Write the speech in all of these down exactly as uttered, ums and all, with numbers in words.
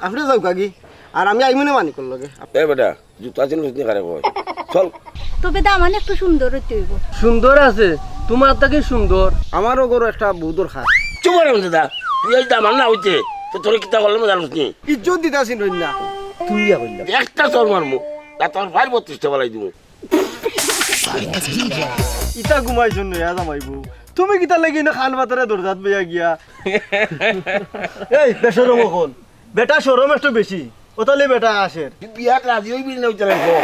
আপনে যাউক্কা গি, আর আমি আইমুনে মানিকর লগে। এ বেটা, জুতা চিনস নি কারে কয়? চল। তবে দামান একটু সুন্দর অইতে অইবো। সুন্দর আছে, তুমার থাকি সুন্দর। আমারও ঘরো একটা বউ দরকার। চুপ কর দাদা, তুই এই দামান না অইতে, তো তোরে কিতা করলাম জানস নি? ইজ্জত দিতা চিনইন না। তুই ইয়া কইলা। একটা চড় মারমু, তা তোর ভাই বত্রিশটা বালাই দিমু। ইতা ঘুমাইছইন নয়া জামাই বউ। তুমি কিতা লাগি ইনো কান বাতারে দরজাত বইয়া গিয়া? এই, বেশরম অকল। বেটা শরম একটু বেশি। অতালে বেটা আছের। তুই বিয়াত রাজি অইবি না অইতে লাগবো।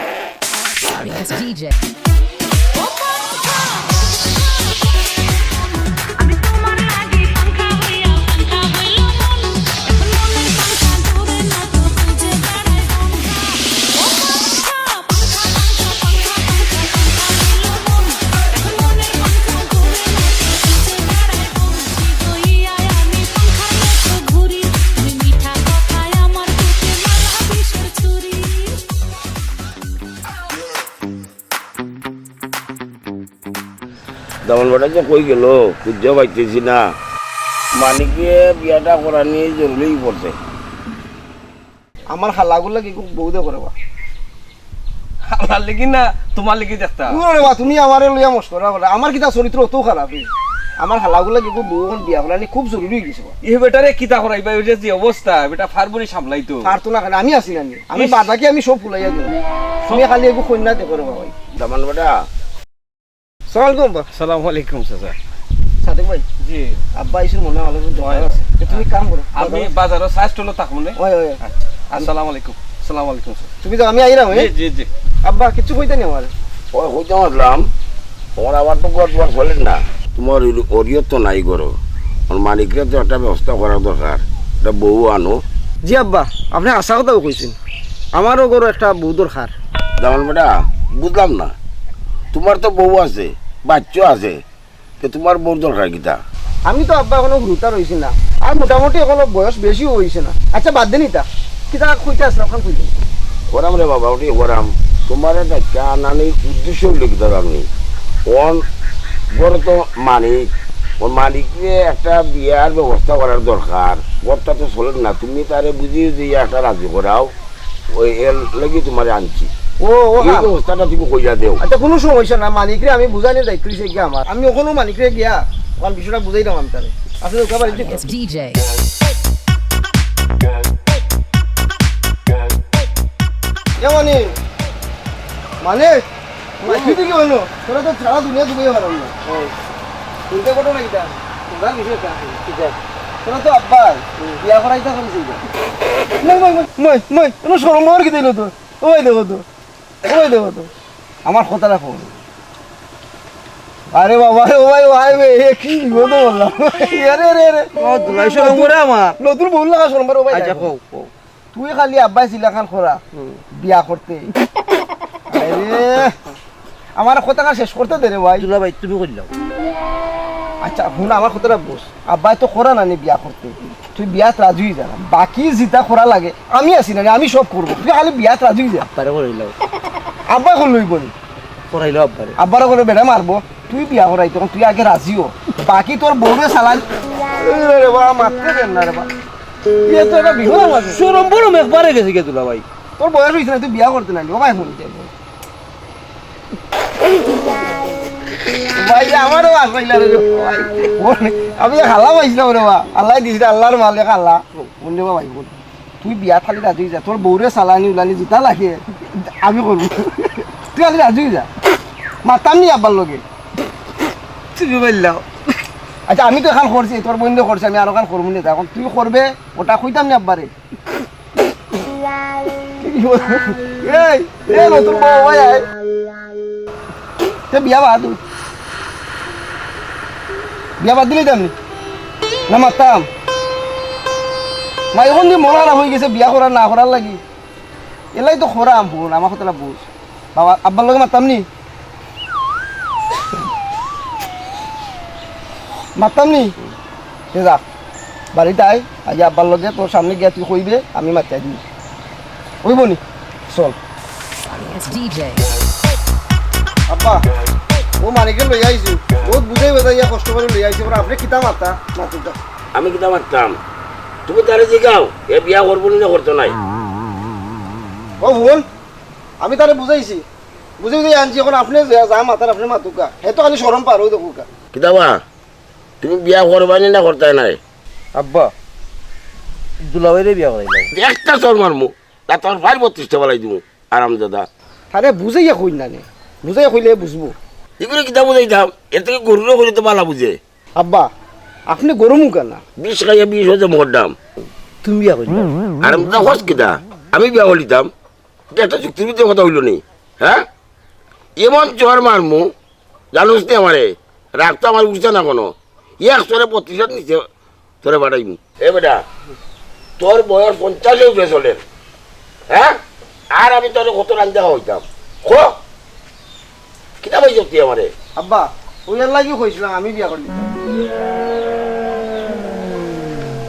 দামান বেটা যে কই গেল, খুঁজিয়া পাইতেছি না। মানিকে বিয়াটা করানি জরুরি পড়ছে। আমার খালাগুর লাগি খুব বউ দেখো রে বা। খালার লাগি না, তুমার লাগি দেখতা। দূর রে বা, তুমি আমারে লইয়া মস্করা করো। আমার কিতা চরিত্র অত খারাপ? আমার খালাগুর লাগি খুব বউ অখন বিয়া করানি খুব জরুরি অই গেছে বা। এ বেটারে কিতা করাইবা, অউ যে, যে অবস্থা, বেটা পারবো নি সামলাইতো। পারতো না কেনে, আমি আছি না নি? আমি ইস। বাদ বাকি আমি সব ফুলাইয়া দিমু। তুমি খালি এগু কইন্যা দেখো রে বা ভাই। দামান বেটা, সালাম আলাইকুম আব্বা। সালাম আলাইকুম চাচা। সাদেক ভাই। জি। আব্বা আইছইন মনো অয়, আমার লগে দরকার আছে। তে তুমি কাম করো। আমি বাজারো চা স্টলো থাকমু নে। ওই, ওই, ওই। আচ্ছা। আসসালামু আলাইকুম। সালাম আলাইকুম স্যার। তুমি যাও, আমি আইরাম, জি, হ্যাঁ? জি, জি। আব্বা, কিচ্ছু কইতা নি আমারে? ওই কইতাম আসলাম, তোমার আবার তো ঘর দুয়ার চলের না। তোমার ওই অরিয়ত তো নাই ঘরো। ওর মানিকরে তো একটা ব্যবস্থা করা দরকার। একটা বউ আনো। জি আব্বা, আপনে হাছা কথাউ কইছইন। আমারও ঘরো একটা বউ দরকার। দামান বেটা, বুঝলাম না। তোমার তো বউ আছে, বাচ্চা আছে, তে তোমার বউর দরকার কিতা? আমি তো আব্বা অখনো হুরুতা রইছি না, আর মোটামুটি অখনো বয়স বেশিও অইছে না। আচ্ছা, বাদ দেন ইতা, কিতা কইতা আছলা, অখান কইলে। করাম রে বাবা, ওটি করাম। তোমারে ডাক্কা আনানির উদ্দেশ্য অইলো কিতা জানো নি? অন ঘরো তো মানিক, অউ মানিকরে একটা বিয়ার ব্যবস্থা করার দরকার। ঘরটা তো চলের না, তুমি তারে বুঝিয়ে দিয়া একটা রাজি করাও। ওই এর লাগি তোমারে আনছি। ও, ও, এই হ্যাঁ। ব্যবস্থাটা তুমি কইয়া দেও। আচ্ছা, কুনু সমস্যা না, মানিকরে আমি বুঝানির দায়িত্ব অইছে গিয়া আমার। আমি অখনো মানিকরে গিয়া অখন বিষয়টা বুঝাইরাম আমি তারে। আসলে ওকে বাড়িতে। এ মানিক, মানিক, মানিক, তুই কি হলো? তোরা তো সারা দুনিয়া ডুবে হারাম না। চিন্তা করো না কিতা? তোরা বিষয় কিতা? কিতা? তোরা তো আব্বায় বিয়া করাইতা কইছে কিতা? মই, মই, মই, মই, মই, কোনো শরম হওয়ার কিতা অইলো তোর? ওই দেখো তো, ওই দেখো তো। আমার কথাটা কও। আরে বাবা রে, ও ভাই, ভাই রে, এ কি বিপদো পড়লাম। আরে, আরে, আরে। ও দুলাই, শরম করে আমার। নতুন বউর লাগা শরম করে, ও ভাই, আচ্ছা, দেখো। কও, কও। তুই খালি আব্বায় ছিলা খান করা, হুম। বিয়া করতে। আরে, আমার কথাটা শেষ করতে দে রে ভাই। দুলা ভাই, তুমি কইলাও। আচ্ছা, হুন, আমার কথাটা বুঝ। আব্বায় তো করা না নি বিয়া করতে। তুই বিয়াত রাজি অই যা। বাকি যেটা করা লাগে, আমি আছি না নি, আমি সব করবো। তুই খালি বিয়াত রাজি অই যা। আব্বারে করাইলাও। আব্বায় কইলো অইবো নি? করাইলাও আব্বারে। আব্বারে কইলে বেটা মারবো। তুই বিয়া করাই, তখন তুই আগে রাজি হ। বাকি তোর বউরে চালান। এ রে বা, মারতে দেন না রে বা। ইয়ে তো একটা বিপদ আমার। শরম বরম একবারে গেছে গি দুলা ভাই। তোর বয়স অইছে না, তুই বিয়া করতে না নি। ও ভাই, হুন। ভাই, আমারও আশা অইলা রে ভাই। আমি এক হালা পাইছিলাম রে বা। আল্লায় দিছে, আল্লার মাল এক হালা। হুন রে বা ভাই, হুন। তুই বিয়াত খালি রাজি অই যা। তোর বউরে চালানি উলানি যেটা লাগে, আমি করমু। তুই খালি রাজি অই যা। মারতাম নি আব্বার লগে। তুমি বললাও। আচ্ছা, আমি তো এখান করছি, তোর বইন তো করছে, আমি আরো এখান করমু নি। এখন তুই করবে, ওটা কইতাম নি আব্বারে। এই, এই নতুন বউ ভাই, আয়। তে বিয়া বাদ। বিয়া বাদ দিলে যামনি? না মারতাম? মাই অখন দি মন খারাপ অই গেছে বিয়া করার না করার লাগি। এলাই তো করাম, হুন, আমার কথাটা বুঝ। বাবা, আব্বার লগে মারতাম নি? মারতাম নি? এ যা, বাড়িত আয়, আগে আব্বার লগে তোর সামনে গিয়া তুই কইবে, আমি মাতিয়া দিমু। অইবো নি? চল। আব্বা, ও মানিকরে লইয়া আইছি, বউত বুঝাই বাজাইয়া কষ্ট করি লইয়া আইছি, পরে আপনে কিতা মারতা? মাতুক দা। আমি কিতা মারতাম? তুমি তারে জিগাও, এ বিয়া করবো নি না করতো নায়। ও হুন, আমি তারে বুঝাইছি, বুঝাই বুঝাই আনছি, এখন আপনে যা, যা মাতার আপনে মাতুক্কা, হে তো খালি শরম পার, অউ দেখুক্কা। কিতা বা, তুমি বিয়া করবায় নি না করতায় নায়? আব্বা, দুলাভাইরে বিয়া করাইলাম। একটা চড় মারমু, তা তোর ভাইর বত্রিশটা বালাই দিমু, আরামজাদা। তারে বুঝাইয়া কইন না নে, বুঝাইয়া কইলে বুঝবো। ইগুরে কিতা বুঝাইতাম, এর থাকি গরুরে কইলে তো বালা বুঝে। আব্বা, আপনে গরু মুখা না। বিষ খাইয়া বিষ অইছে মকদ্দম। তুমি বিয়া করিলায়? আরামজাদা, কস কিতা? আমি বিয়া করিলিতাম? ইটা একটা যুক্তির ভিতরে কথা অইলো নি, হ্যাঁ? এমন চড় মারমু, জানোস নি আমারে, রাগ তো আমার উঠছে না কোনো। এক চড়ে বত্রিশর নিচে তোরে বাড়াইমু। এ বেটা, তোর বয়স পঞ্চাশে উঠে চলের, হ্যাঁ? আর আমি তোরে কত রান্দা খাওয়াইতাম। খো, কিতা পাইছস তুই আমারে? আব্বা, অউ এর লাগিউ কইছিলাম আমি বিয়া করিলিতাম।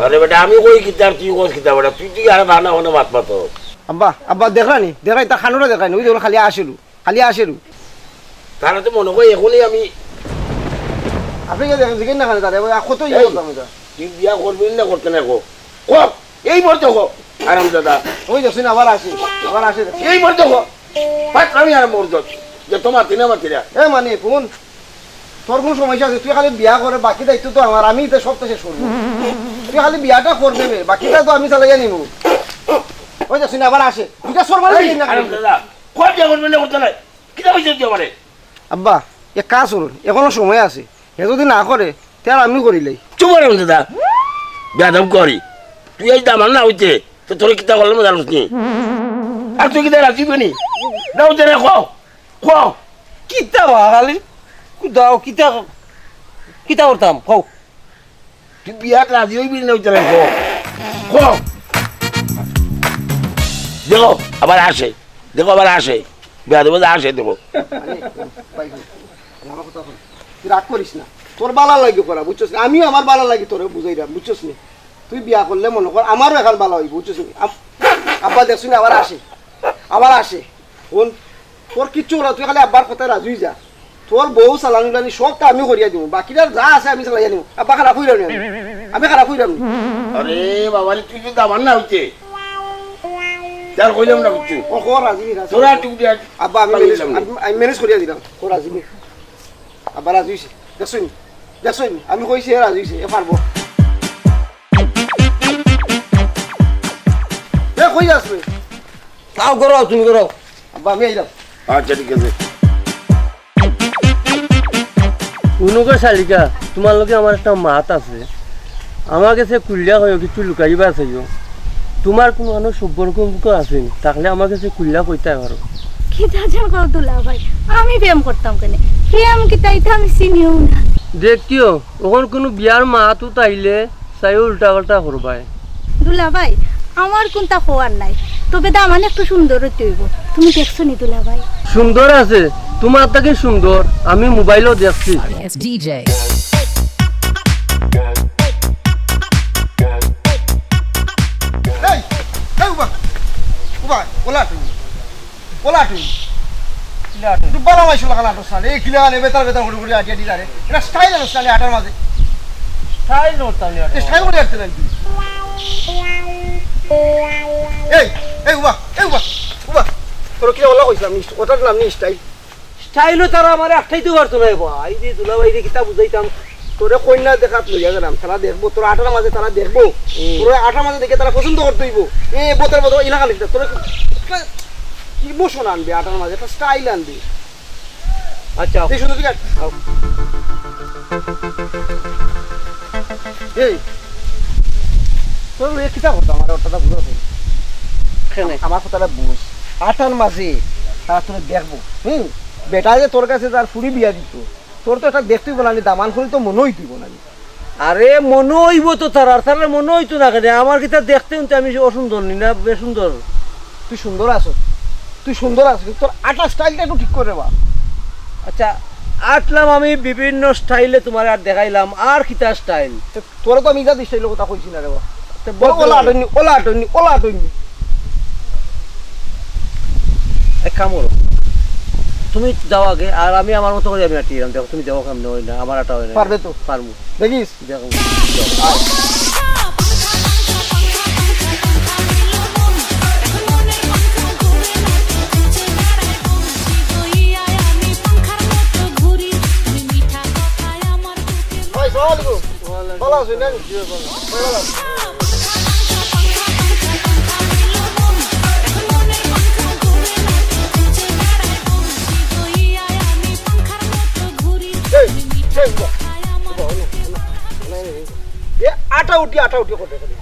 আরে বেটা, আমি কই কিতা আর তুই কস কিতা বেটা? তুই, তুই আরে বাহানা বাহানা মাত মাতো। আব্বা, আব্বা, দেখরা নি, দেখরা নি, তার কান্ডটা দেখরা নি, অউ দেখো খালি আসিলু। খালি আসে রু। তারা তো মনে কয় এখনই আমি আপনি কি দেখেন, জিজ্ঞেস না খানে তারে, ওই কত ইয়ে এই, করতাম এটা। তুই বিয়া করবি না করতে না কো? কো, এই মরতে কো, আরামজাদা। ওই দেখছেন, আবার আসে, আবার আসে দেখছেন। এই মরতে কো, পাঁচ আমি আর মরত, যে তোমার তিনে আমার তিনে। এ মানে, কোন, তোর কোন সমস্যা আছে? তুই খালি বিয়া করে, বাকি দায়িত্ব তো আমার, আমি তো সব তো শেষ করবো। তুই খালি বিয়াটা করবে রে, বাকিটা তো আমি চালাইয়া নিব। ওই দেখছেন, আবার আসে, দুইটা সর মারি এই, দিলেন না খালি। আরামজাদা, কো বিয়া করবি না করতে নাই? কিতা কইছস তুই আমারে? আব্বা, এক কাজ করুন, এখনো সময় আছে। হে যদি না করে, তে আর আমি করিলাই। চুপ কর, দাদা। বেয়াদব করি। তুই এই দামান না অইতে, তো তোরে কিতা করলাম জানোস নি? আর তুই কিতা রাজি হইবি নি? না অইতে রে, কও। কও। কিতা বা খালি? কু দাও, কিতা, কিতা করতাম? কও। তুই বিয়াত রাজি হইবি না, ওই তাহলে ক। ক। দেখো, আবার আসে। দেখো, আবার আসে। বেয়াদব আসে, দেখো। আরে, ভাই, ভাই, আমার কথা শোন। তুই রাগ করিস না। তোর বালা লাগি করা, বুঝছস না? আমিও আমার বালা লাগি তোরে বুঝাইরাম, বুঝছস নি? তুই বিয়া করলে মনে কর, আমারও এখন বালা হইব, বুঝছস নি? আম-, আব্বা দেখছস নি, আবার আসে। আবার আসে। ফোন তোর কিচ্ছু না, তুই খালি আব্বার কথায় রাজি হই যা। তোর বউ চালানি উলানি সবটা আমি করিয়া দিব, বাকিটা যা আছে আমি চালাইয়া নিব। আব্বা খারাপ হইলাম নি আমি, আমি খারাপ হইলাম নি। আরে বাবা রে, তুই যদি আমার না হইতে, তার কইলাম না কিচ্ছু। ও, ও রাজি, রাজি। তোরা টুক দিয়া আব্বা, আমি পারি ম্যানেজ, হইলাম না। আমি, আমি ম্যানেজ করিয়া দিলাম। ও রাজি নি। আব্বা রাজি হইছে। দেখছইন? দেখছইন? আমি কইছি, এ রাজি হইছে, এ পারবো। এ কই যাস রে? তাও করো, তুমি করো। আব্বা, আমি আইলাম। আচ্ছা, ঠিক আছে। উনুকা শালিকা, তোমার লগে আমার একটা মাত আছে। আমার গেছে খুলিয়া কইও, কিছু লুকাইবা চাইও। তোমার কোনো আনো সম্পর্ক উম্পর্ক আছে নি? থাকলে আমার গেছে খুলিয়া কইতায় পারো। কিতা যেন কও দুলাভাই, আমি প্রেম করতাম কেনে? প্রেম কিতা, ইতা আমি চিনিও না। দেখিও, অখন কোনো বিয়ার মাত উত আইলে চাইও উল্টা পাল্টা করবায়। দুলাভাই, আমার কুনতা কওয়ার নাই, তবে দামান একটু সুন্দর অইতে অইবো। তুমি দেখছো নি দুলাভাই? সুন্দর আছে, তোমার থাকি সুন্দর, আমি মোবাইলো দেখছি। Yes, D J. এই, এই উবা, উবা, ওলা তুমি। ওলা তুই। কিলা তুই? তুই বালা মাইছো লাগালা তো সালে। এই কিলা আনে বেতার বেতার করে করে আটিয়া দিলা রে। এটা স্টাইল আনো সালে আটার মাঝে। স্টাইল করতাম না। এই স্টাইল করে রাখতে নাই তুই। এই, এই উবা, এই উবা, উবা। তোর কিলা ওলা কইছিলাম, ওটার নাম নি স্টাইল। স্টাইলও তারা আমারে আটকাইতে পারতো না, বা। এই যে দুলাভাই রে কিতা বুঝাইতাম। তোরে কইন্যা দেখাত লইয়া গেলাম, তারা দেখবো, তোর আটার মাঝে তারা দেখবো। হুম। তোর আটার মাঝে দেখে তারা পছন্দ করতে হইব। এ, বোতল বোতল, ইলাকা লিখতে, তোর একটা ইমোশন আনবে আটার মাঝে, একটা স্টাইল আনবে। আচ্ছা। এই সুন্দর ঠিক আছে? আও। এই, তোর লগে কিতা করতাম? আমার কথাটা বুঝো তো। কেনে? আমার কথাটা বুঝ। আটার মাঝে তারা তোরে দেখবো। হুম? বেটা যে তোর কাছে তার ফুরি বিয়া দিত, তোর তো একটা দেখতে হইব না, দামান করি তো মনে হইতে হইব না। আরে, মনে হইব তো তারার, তারার মনে হইতো না কেনে? আমার কিতা দেখতে হুনতে আমি অসুন্দর নি না, বেসুন্দর? তুই সুন্দর আছো, তুই সুন্দর আছো, কিন্তু তোর আটার স্টাইলটা একটু ঠিক করে বা। আচ্ছা, আটলাম আমি বিভিন্ন স্টাইলে তোমার আর দেখাইলাম, আর কিতা স্টাইল? তো তোরা তো আমি ইজাত স্টাইলের কথা কইছি না রে বা। তো ওলা, বল। ওলা আটনি, ওলা আটনি, ওলা আটনি। এক কাম করো, তুমি যাও আগে, আর আমি আমার মতো করে আমি আটিয়ে দিলাম। দেখো, তুমি দেখো, কেমনে হয় না, আমার আটা হয় না। পারবে তো? পারমু। দেখিস? দেখো। আছে না? এই, এই, উবা, উবা, উবা, উবা, উবা। এ, আটা উঠি, আটা উঠি করে খালি।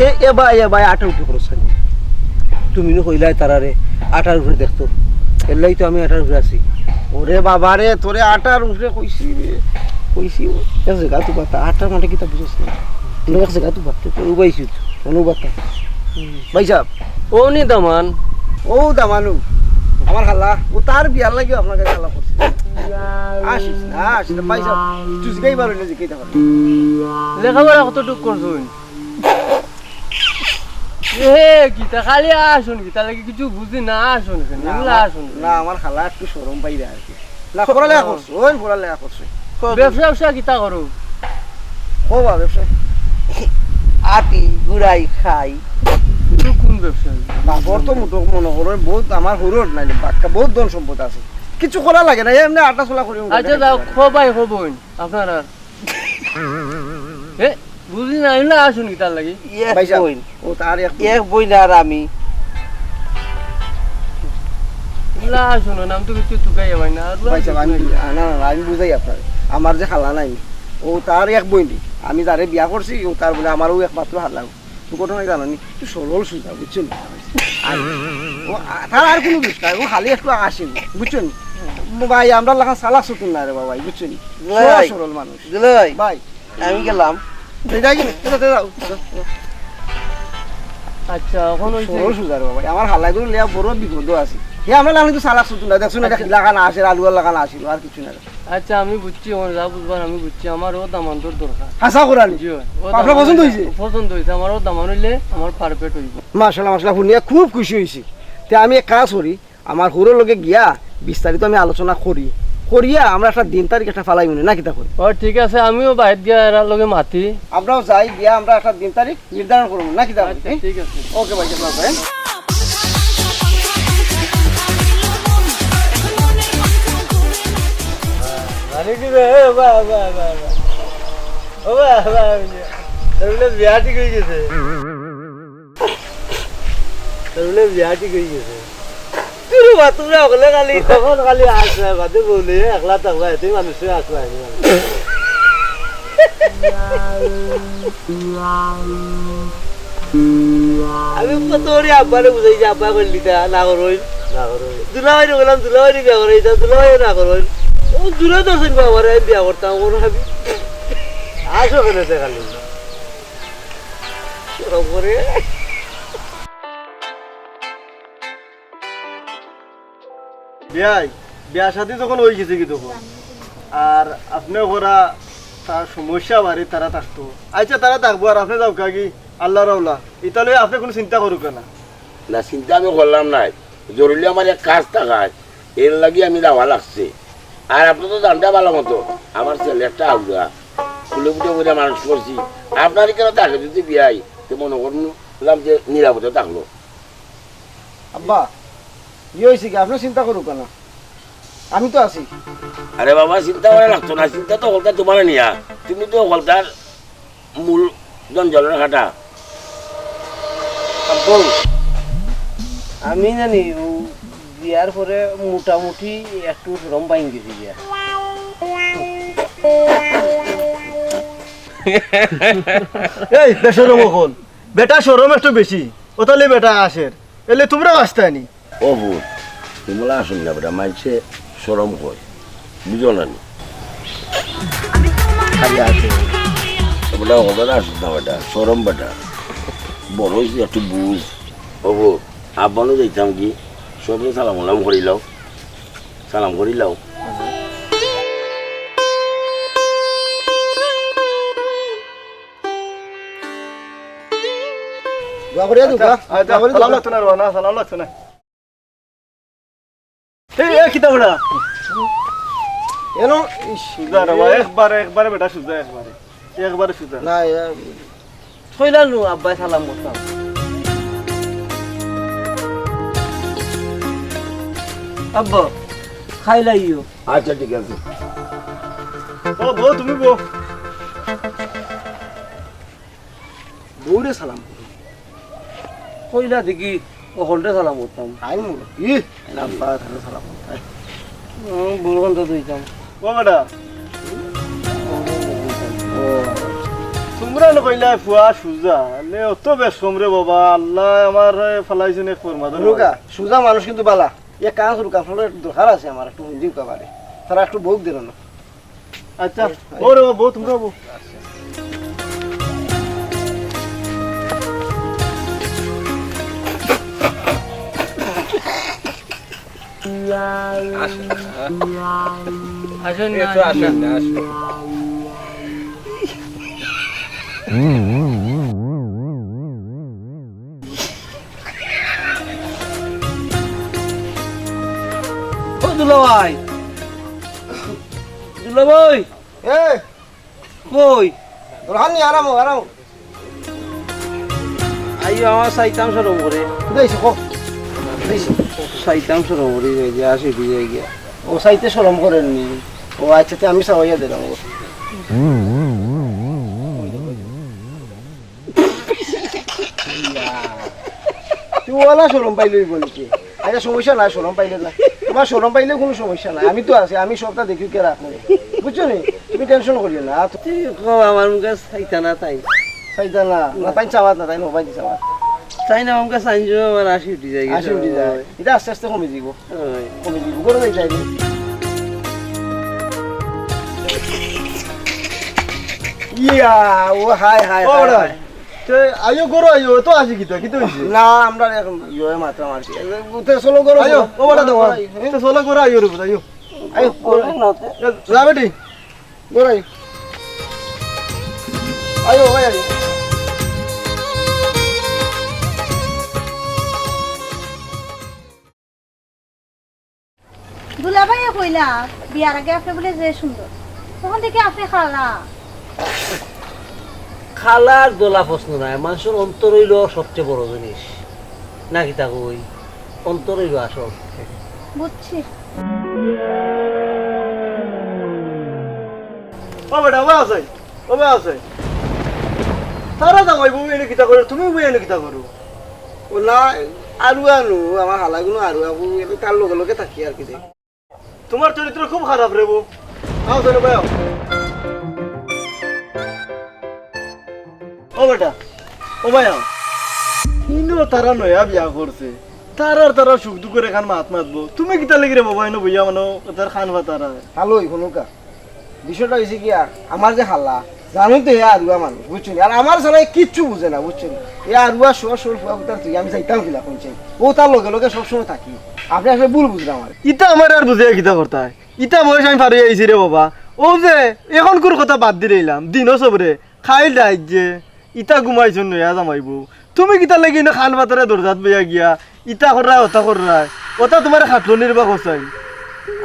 এ, এ ভাই, এ ভাই, আটার উপরে করো সানি। তুমি নু কইলায় তারারে আটার উপরে দেখতো। এর লাগি তো আমি আটার উপরে আছি। ওরে বাবা রে, তোরে আটার উপরে কইছি রে। কইছি, এক জাগা তো বাতা, আটার মাঝে কিতা বুঝছ না। তুমি এক জাগা তো বাতা, তো উবাইছি তো, কোনো বাতা। ভাই সাহেব। ও নি দামান। ও দামানু। আমার হালা, ও তার বিয়ার লাগি আপনার কাছে হালা করছে। আসিস না, আসিস না, ভাই সাহেব। তুই জিগাই পারো না, জিগাইতে পারো। লেখাপড়া কতটুক করছুন? এ, কিতা খালি আসুন, কিতা লাগি কিছু বুঝি না, আসুন কেন? না, এগুলা আমার, আসুন। না, আমার খালা একটু শরম পাইরা আর কি। না, পড়ালেখা করছে, ওই পড়ালেখা করছে। ব্যবসা, ব্যবসা কিতা করো? ও বা ব্যবসা। আটি, গুড়াই, খাই। তুমি কোন ব্যবসা? বাপর তো মুঠো মনে করো, বহুত আমার হরুর নাই, বাক্কা বহুত ধন সম্পদ আছে। কিছু করা লাগে না, এমনি আটা চলা করি। আচ্ছা, যাও, খো ভাই, খো বোন, আপনারা। এ, বুঝি না, এমনি আসুন কিতার লাগি? এক ভাই সাহেব, বোন। ও তার এক বোন। এক বোন আর আমি। না, শুনো না, আমি তো কিছু তুকাই ভাই না, আর ভাই সাহেব, আমি বুঝি, না, না, না, আমি বুঝাই আপনার। আমার যে খালা নাই, ও তার এক বোন দি। আমি যারে বিয়া করছি, ও তার বলে আমারও একমাত্র খালা। তো ঘটনা জানো নি? একটু সরল সুজা, বুঝছো নি? আর ও, আ-, তার আর কোনো দোষ নাই, ও খালি একটু আসে নি, বুঝছো নি? ভাই, আমরা লাখান চালাক চতুর না রে বাবা, বুঝছো নি? দুলাভাই। সহজ সরল মানুষ। দুলাভাই। ভাই। আমি গেলাম। এই যাই গেলে, যাও, যাও, যাও। আচ্ছা, এখন ওই যে সরল সুজা রে বাবা, আমার হালাই করে লিয়া বড় বিপদ আছে। হে, আমরা লাখান তো চালাক চতুর না, দেখছো না, এটা আচ্ছা। লাখান আসে, আলু লাখান আসিল, আর কিছু না। আচ্ছা, আমি বুঝছি, আমার যা বুঝবার আমি বুঝছি, আমার ও দামানর দরকার। হাছা করানি? জি অয়, ও আপনার দামান পছন্দ অইলে, হইছে? পছন্দ হইছে, আমার ও দামান হইলে আমার perfect হইব। মাশাআল্লাহ, মাশাআল্লাহ, শুনিয়া খুব খুশি হইছি। তে আমি এক কাজ করি, আমার হরুর লগে গিয়া বিস্তারিত আমি আলোচনা করি, করিয়া আমরা একটা দিন তারিখ একটা ফালাই মনে, না কিতা কই? ও ঠিক আছে, আমিও বাইরে গিয়া এরার লগে মাতি। আমরাও যাই গিয়া আমরা একটা দিন তারিখ নির্ধারণ করব, না কিতা কই? আচ্ছা, ঠিক আছে। ওকে ভাই, আপনার ভাই। মানে কি রে? এ, বাহ, বাহ, বাহ, বাহ। ও বাহ, বাহ, বাহ। তার মানে বিয়া ঠিক হয়ে গেছে। তার মানে বিয়া ঠিক হয়ে গেছে। কিরে বা, তোমরা হকলে খালি, তখন খালি আসবে, বাদে বলে, একলা থাকবা, এতেই মানুষে আসবে, আইনি মানুষ। আমি কত করি আব্বারে বুঝাইছি, আব্বা করলি তা, না করইন। না করইন। দুলাভাইরে বললাম, দুলাভাইরে বিয়া করাই, তা দুলাভাইও না করইন। ও দূরে তো শুনবো আমার, আমি বিয়া করতাম, কোনো ভাবি। আসো কেন সে খালি? শরম করে। বিয়াই, বিয়া শাদি যখন হয়ে গেছে কি তখন? আর আপনি ওরা তার সমস্যা বাড়ি তারা থাকতো। আচ্ছা, তারা থাকবো, আর আপনি যাও কাকি, আল্লাহ রাওলা। ইতা লইয়া আপনি কোনো চিন্তা করুক না। না, চিন্তা আমি করলাম নাই। জরুরি আমার এক কাজ থাকায়, এর লাগি আমি যাওয়া লাগছে। আর আপনি তো জানতে ভালো মতো, আমার ছেলে একটা আউরা, ফুলে ফুটে করে মানুষ করছি। আপনার এখানে থাকে যদি বিয়াই, তো মনে করলাম যে নিরাপদে থাকলো। আব্বা, ইয়ে হয়েছে কি? আপনি চিন্তা করুক না, আমি তো আছি। আরে বাবা, চিন্তা করা লাগতো না, চিন্তা তো হকলতা তোমার নিয়া, তুমি তো হকলতার মূল জঞ্জালর কাটা। আব্বু, আমি জানি ও বিয়ার পরে মোটামুটি একটু শরম পাইন গেছি গিয়া। এই বেশরম অকল, বেটা শরম একটু বেশি, ও তাহলে বেটা আসের, এলে তোমরা আসতে নি। ও ভূত, তোমরা আসুন না বেটা, মাইনষে শরম কয়, বুঝো না নি? খালি আসে। বেটা, ওদের আসুন না বেটা, শরম বেটা। বড় হইছি, একটু বুঝ। ও ভূত, আব্বানো যাইতাম কি? সবরে সালাম আলাম করিলাও। সালাম করিলাও। দোয়া করিয়া দিও, আচ্ছা, দোয়া। আচ্ছা, দোয়া করিয়া দিও। সালাম লাগতো না রে, না, সালাম লাগতো না। এই, এই, কিতা বেটা? এনো, ইস, সুজা রে বা, একবারে, একবারে বেটা সুজা, একবারে। একবারে সুজা। না, এ, কইলা নু, আব্বায় সালাম করতাম। আব্বা, খাইলাইও। আচ্ছা, ঠিক আছে। ও বউ, তুমি বউ। বউরে সালাম করো। কইলা দেখি, ও হকলরে সালাম করতাম। আই মনে, ই, আব্বা, তাহলে সালাম করতাম। হুম, বউর কান্দাত দিতাম। ও বেটা। ও, তুমরা না কইলা ফুয়া সুজা, লে অত বেশকম রে বাবা, আল্লায় আমারে ফালাইছইন এক ফরমাদর। হুনুক্কা, সুজা মানুষ কিন্তু বালা। এক কাম করুক্কা, আপনারার দরকার আছে আমার, একটু হুন্দি উকা বারে। তারা একটু বউক দিল না। আচ্ছা, ও রে, ও বউ, তুমরা বউ। আসুন। আসুন না, এই তো আসুন। আসুন না, আসুন। ও দুলাভাই, দুলাভাই। এ! কই? তোর হাত নিয়ে আরাম হোক, আরাম হোক। আইও, আমার চাইতাম শরম করে। কোথায় আইছো, কও? কোথায় আইছো? চাইতাম শরম করে, এই যে আসি দিয়ে গিয়া। ও চাইতে শরম করেননি। ও আচ্ছা, তে আমি চাওয়াইয়া দিলাম ও। তুই ওলা শরম পাইলে অইব নাকি? আচ্ছা, সমস্যা নাই, শরম পাইলে না। তোমার শরম পাইলে কোনো সমস্যা নাই, আমি তো আছি, আমি সবটা দেখি কে রাখবো। বুঝছো নি? তুমি টেনশন করিও না। আর তুমি কও আমার মুখে চাইতা না তাই। চাইতা না, না তাই চাওয়াত না, তাই মোবাইল চাওয়াত। তাই না, আমাকে সাইন জমা আমার আশি উঠি যায়। আশি উঠি যায়। এটা আস্তে আস্তে কমে দিব। ওই। কমে দিব। গরম হয়ে যায়। ইয়া, ও হায়, হায়, ও হায়, বড় হায়। তে আইও, ঘরো আইও, তো আসি কিতা, কিতা হইছে? না, আমরা এখন ইয়ে মাত্র আর কি। উঠে চলো, ঘরো আইও, চলো। ও বড় দাও, ঘরো আইও, হ্যাঁ? তো চলো, ঘরো আইও রে, আইও। আইও, ঘরো আইও। এ, যা বেটি। ঘরো আইও। আইও, ভাই, আইও। দুলাভাইয়ে কইলা, বিয়ার আগে আপনে বুলে যে সুন্দর, তখন দেখি আপনে কালা। কালার দলা প্রশ্ন নাই, মানুষর অন্তর অইলো সবচেয়ে বড় জিনিস। না কিতা কই? অন্তর অইলো আসল। বুঝছি। ও বেটা, ও আছে, ও আছে। তারা জামাই বউ এনে কিতা করে, তুমি বউ এনে কিতা করো? ও না, আরুয়া নু, আমার হালাগুলো আরুয়া বউ, আমি তার লগে লগে থাকি আর কি। তোমার চরিত্র খুব খারাপ রে বউ। আও, চলো ভাই, আও। ও বেটা, ও ভাই, আও। ইনো তারা নয়া বিয়া করছে, তারার তারা সুখ দুঃখর এখান মাত মাতবো। তুমি কিতা লাগি রে বাবা, ইনো বইয়া মানে তার খান ফাতারা? হ্যালো, হুনুক্কা। বিষয়টা হইছে কি, আর আমার যে হালা, জানোই তো, এ আরুয়া মানুষ, বুঝছো নি? আর আমার ছাড়া এ কিচ্ছু বুঝে না, বুঝছো নি? এ আরুয়া শহর শহর ফুয়া ফুতার তুই, আমি যাইতাম কিলা, কোন চাই? ও তার লগে লগে সবসময় থাকি। আপনে আসলে ভুল বুঝরা আমার। ইতা আমার আর বুঝে কিতা করতা? ইতা বয়স আমি পার অইয়া আইছি রে বাবা। ও যে, এখনকুর কথা বাদ দি রইলাম, দিনও সবরে, খাইল রাইত যে, ইতা ঘুমাইছইন নয়া জামাই বউ। তুমি কিতা লাগি ইনো খান ফাতারা দরজাত বইয়া গিয়া, ইতা কররায়, ওতা কররায়, ওতা তোমার খাটলো নির্বাহ করছাই।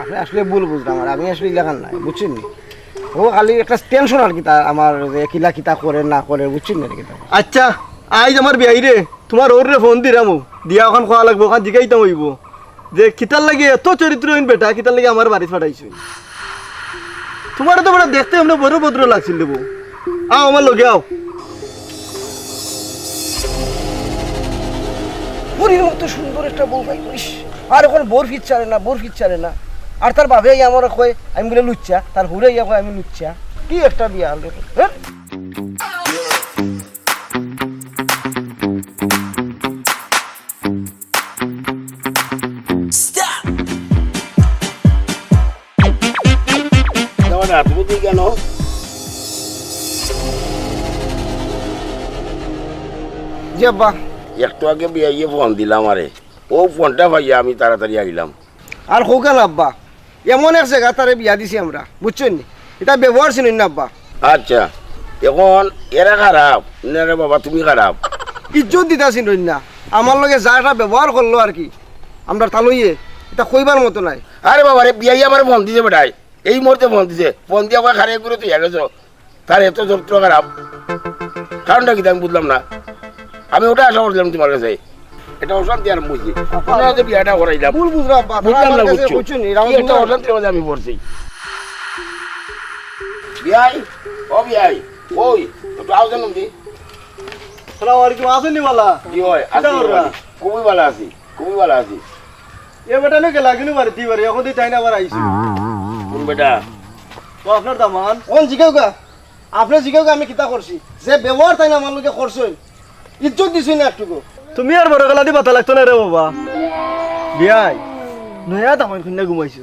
আপনে আসলে ভুল বুঝরা আমার, আমি আসলে ইলাখান নাই, বুঝছইন নি? ও খালি একটা টেনশন আর কিতা, আমার যে কিলা কিতা করে না করে, বুঝছইন নি কিতা? আচ্ছা, আইজ আমার বিয়াইরে, তোমার ওররে ফোন দিরাম, দিয়া ওখান কওয়া লাগবো, ওখান জিগাইতাম অইবো। যে কিতার লাগি এত চরিত্রহীন বেটা, কিতার লাগি আমার বাড়িত ফাটাইছইন? তোমারে তো বেটা দেখতে এমনে বড় ভদ্র লাগছিল রে বউ। আও আমার লগে আও। বুড়ির মতো সুন্দর একটা বউ পাই করিস। আর এখন বউর ফিত ছাড়ে না, বউর ফিত ছাড়ে না। আর তার বাপে আইয়া আমারে কয়, আমি বুলে লুচ্চা, তার হুরে আইয়া কয় আমি লুচ্চা। কি একটা বিয়া হল রে। হ্যাঁ? জি আব্বা। একটু আগে বিয়াইয়ে ফোন দিলাম আরে, ও ফোনটা পাইয়া আমি তাড়াতাড়ি আইলাম। আর কউক্কা না আব্বা, এমন এক জাগাত তারে বিয়া দিছি আমরা, বুঝছইন নি? ইতা ব্যবহার চিনইন না আব্বা। আচ্ছা, এখন এরা খারাপ না রে বাবা, তুমি খারাপ। ইজ্জত দিতা চিনইন না, আমার লগে যা একটা ব্যবহার করলো আর কি, আমরা তা লইয়া, ইতা কইবার মতো নায়। আরে বাবা রে, বিয়াই আমারে ফোন দিছে বেটায়, এই মুহূর্তে ফোন দিছে, ফোন দিয়া কয় খারে ঘুরে তুই গেছো। তার এত চরিত্র খারাপ, কারণটা কিতা আমি বুঝলাম না। আমি ওটা আশা করছিলাম তোমার কাছে, এটা অশান্তি আর বুঝি। আপনারা যে বিয়াটা করাইলাম, ভুল বুঝরা আব্বা, বুঝলাম না, বুঝছো? কি একটা অশান্তির মাঝে আমি পড়ছি। বিয়াই, ও বিয়াই, ওই, একটু আওয়াজ আনুন দি। সালাম আলাইকুম, আছইন নি বালা? জি অয়, আছি কিতা কররা? বালা। খুবই বালা আছি, খুবই বালা আছি। এ বেটা নু গেলা কিনু বাড়িত দি বাড়ি, অখন দি তাইন আবার আইছে। কোন বেটা? ও আপনার দামান। অখন জিগাউক্কা, আপনে জিগাউক্কা আমি কিতা করছি? যে ব্যবহার তাইন আমার লগে করছইন, ইজ্জত দিছইন না একটুকু। তুমি আর বড় গলা দি মাতা লাগতো নায় রে বাবা। বিয়াই, নয়া দামান কইন্যা ঘুমাইছো।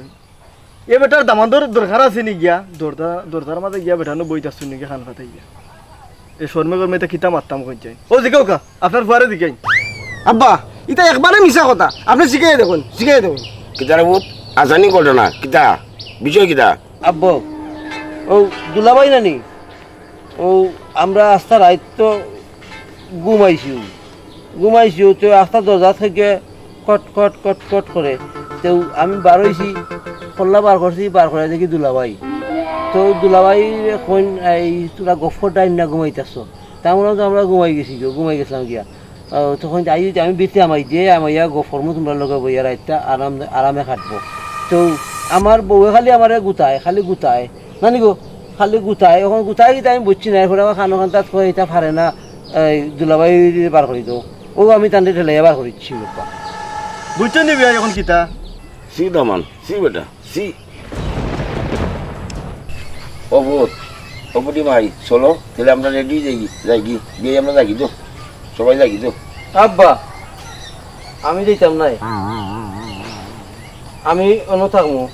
এ বেটার দামান্দর দরকার আছে নি গিয়া? দরজা, দরজার মাঝে গিয়া বেটানো বইত আছইন নি গিয়া কান ফাতাই গিয়া। এ শরমে গরমে ইতা কিতা মাততাম কইন চাই। ও জিগাউক্কা, আপনার ফুয়ারে জিগাইন। আব্বা, ইতা একবারে মিছা কথা। আপনে জিগাইয়া দেখইন, জিগাইয়া দেখইন। কিতা রে পুত? আজানি ঘটনা, কিতা? বিষয় কিতা? আব্বা, ও দুলাভাই নানি? ও আমরা আস্তা রাইত তো ঘুমাইছি, ঘুমাইছি, তো আস্তা দরজা থাকি কট কট কট কট করে। তো আমি বারইছি, কল্লা বার করছি, বার করি দেখি দুলাভাই। তো দুলাভাই কইন, "এই তোরা গফ কররায় না ঘুমাইতাছো?" তা আমরা তো আমরা ঘুমাই গেছি গো, ঘুমাই গেছিলাম গিয়া। আহ, তখন আই যে আমি ভিতরে হামাই দিয়া, হামাইয়া গফ করমু তুমরার লগে বইয়া রাইতটা আরাম, আরামে কাটবো। তো আমার বউয়ে খালি আমারে গুতায়, খালি গুতায়। নানি গো, খালি গুতায়, অখন গুতায় কিতা আমি বুঝছি না, এরপরে আমার কানো কান্তাত কয়, "ইতা পারে না, এই দুলাভাইরে বার করি দেও।" ও আমি তানরে ঠেলাইয়া বার করিছি বাবা। বুঝছো নি বিয়াই অখন কিতা? ছি দামান, ছি বেটা, ছি। ও পুত, ও পুটি মাই, চলো, তাইলে আমরা রেডি অই যাইগি, যাইগি, বিয়াই আমরা যাইগি তো, সবাই যাইগি তো। আব্বা, আমি যাইতাম নায়। আমি অনো থাকমু।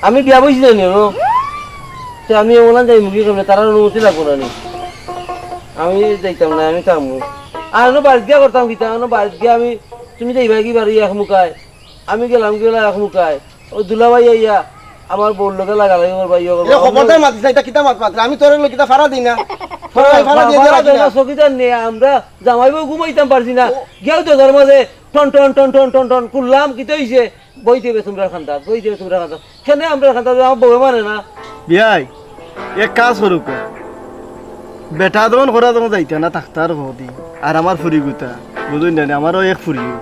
আমি বিয়া বইছি জানি অনো। তে আমি অনো যাইমু কি কেমনে? তারার অনুমতি লাগবো না নি? আমি যাইতাম না, আমি থাকমু। আর অনো বাড়িত গিয়া করতাম কিতা? অনো বাড়িত গিয়া আমি, তুমি যাইবা কি বাড়ি এক মুখায়? আমি গেলাম গিয়া এক মুখায়। ও দুলাভাই আইয়া আমার বউর লগে লাগালাগি করবা, ইয়ে করবা। ইটা খবরদার মাতিস না, ইটা কিতা মাত মাতরে? আমি তোর লগে কিতা ফাড়া দেই না? ফাড়া, ফাড়া দিয়া ফাড়া দেই না। চকিদার নে, আমরা জামাই বউ ঘুমাইতাম পারছি না। ও। গিয়াও তো ঘর মাঝে টন টন টন টন টন টন করলাম, কিতা অইছে? বই দিবে তুমরার কান্দাত, বই দিবে তুমরার কান্দাত। কেনে আমরার কান্দাত, আমার বউয়ে মানে না। বিয়াই, এক কাজ করুক্কা। বেটা যখন করা যখন যাইতা না, থাকতা আর কদি। আর আমার ফুরি গুতা, বুঝইন না নি, আমারও এক ফুরি।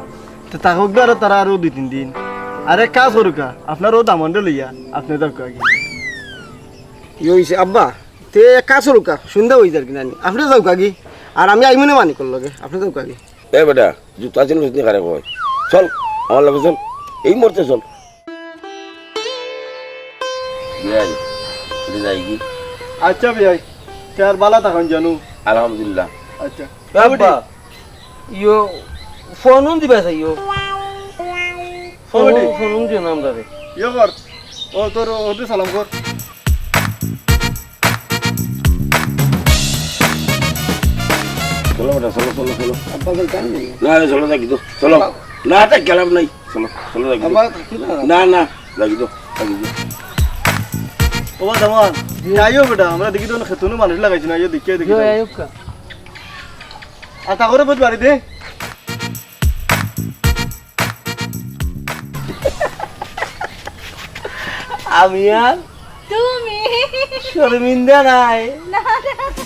তো থাকউক্কা আরো তারা আরো দুই তিন দিন। আর এক কাজ করুক্কা, আপনার ও দামান্দরে লইয়া, আপনে যাউক্কা আগে। ই অইছে আব্বা, তে এক কাজ করুক্কা, সন্ধ্যা অই যার কি নানি, আপনে যাউক্কা আগে। আর আমি আইমু নে মানিকর লগে, আপনে যাউক্কা আগে। এ বেটা, জুতা চিন বুঝনি কারে কয়। চল, আমার লগে চল। এই মুহূর্তে চল। বিয়াই, এটা যাই কি? আচ্ছা বিয়াই, তে আর বালা থাকইন জানু। আলহামদুলিল্লাহ। আচ্ছা। এ আব্বা, ইয়ো, ফোন উন দিবা চাই, ইয়ো। ফোন, ফোন উন দিও না আমরারে। ইয়ো কর। ও তোর, ওরে সালাম কর। চলো বেটা, চলো, চলো, চলো। আব্বা, চল, যাই নি? না, না, চলো, যাই কিন্তু, চলো। আব্বা। না, তাই গেলাম নাই। চলো, চলো, যাই কিন্তু। আব্বা, থাকি না। না, না, যাই কিন্তু, যাই কিন্তু। ও বা দামান, যাইও বেটা, আমরা দেখি তো খেতনো মানুষ লাগাইছি না, ইয়ে দেখিয়া দেখি ইয়ো, যাও। আইউক্কা। আর তা করে বুঝ বাড়ি দে। আমি আর তুমি শর্মিন্দা নাই। না, না।